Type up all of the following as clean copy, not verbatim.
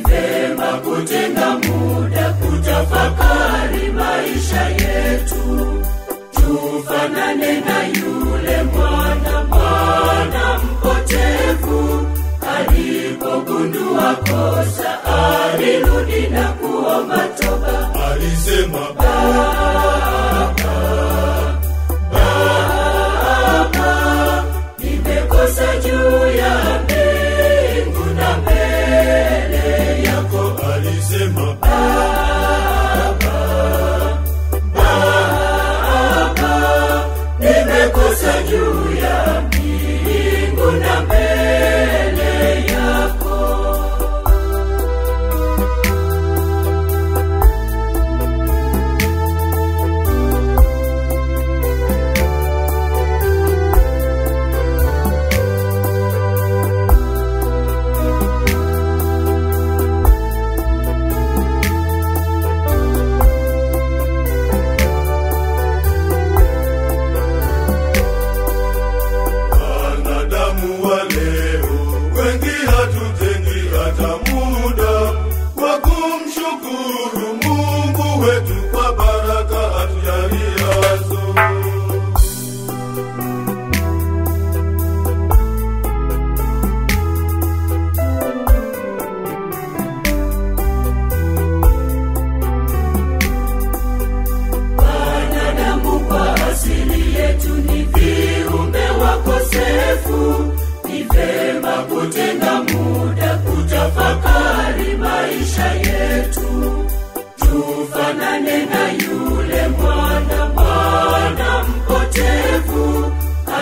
Ni vema kutenga muda kutafakari maisha yetu, tufanane na yule mwana, mwana mpotevu alipogundua kosa alirudi na kuomba toba. Alisema, Baba, Baba, nimekosa juu ya mbingu na mbele yako. Alisema, Baba, Baba, nimekosa juu ya mbingu na mbele yako. Wanadamu wa leo wengi hatutengi hata muda wa kumshukuru Mungu wetu kwa baraka atujaliazo. Wanadamu kwa asili yetu ni viumbe wakosefu. Ni vema kutenga muda kutafakari maisha yetu, tufanane na yule mwana, mwana mpotevu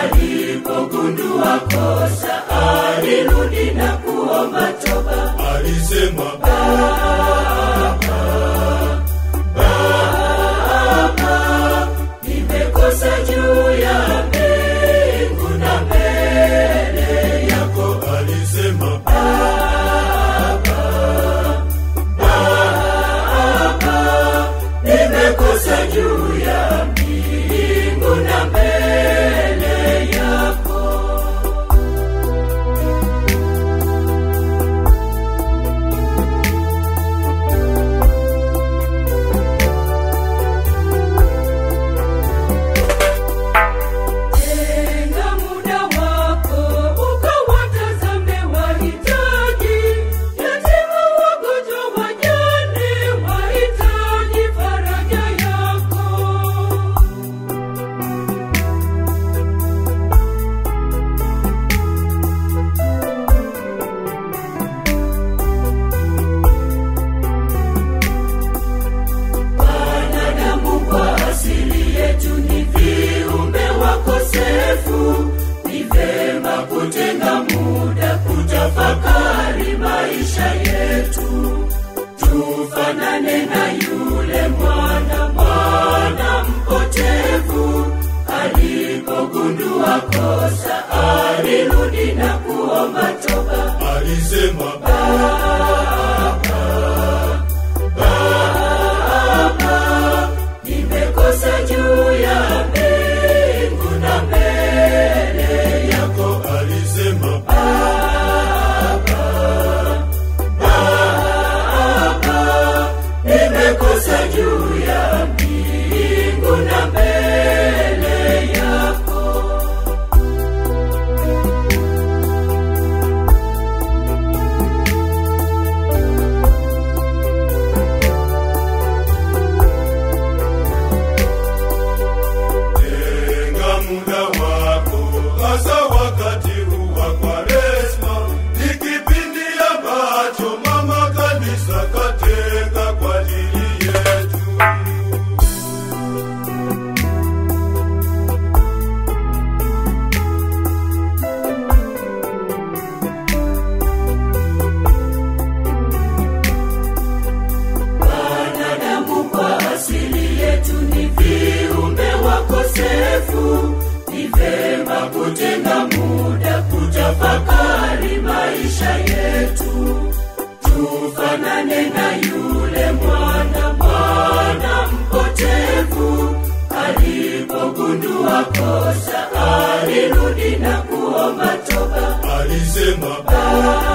alipogundua kosa alirudi na kuomba toba. Alisema, Baba, Baba, nimekosa juu ya mbingu na mbele yako. Alisema, Baba, Baba, nimekosa juu ya mbingu na mbele yako. Tenga muda wako ukawatazame wahitaji, yatima, wagonjwa, wajane, wahitaji faraja yako. Wanadamu kwa asili yetu ni viumbe wakosefu. Ni vema kutenga muda kutafakari maisha yetu, tufanane na yule mwana, mwana mpotevu alipogundua kosa alirudi na kuomba toba. Alisema, Baba, Baba, nimekosa juu ya mbingu na mbele yako. Alisema, Baba, Baba, nimekosa juu ya mbingu na mbele yako. Tenga muda wako, hasa wakati huu wa Kwaresma, ni kipindi ambacho mama kanisa katenga kwa ajili yetu. Wanadamu kwa asili yetu ni viumbe wakosefu. Ni vema kutenga muda kutafakari maisha yetu, tufanane na yule mwana, mwana mpotevu alipogundua kosa alirudi na kuomba toba. Alisema, Baba,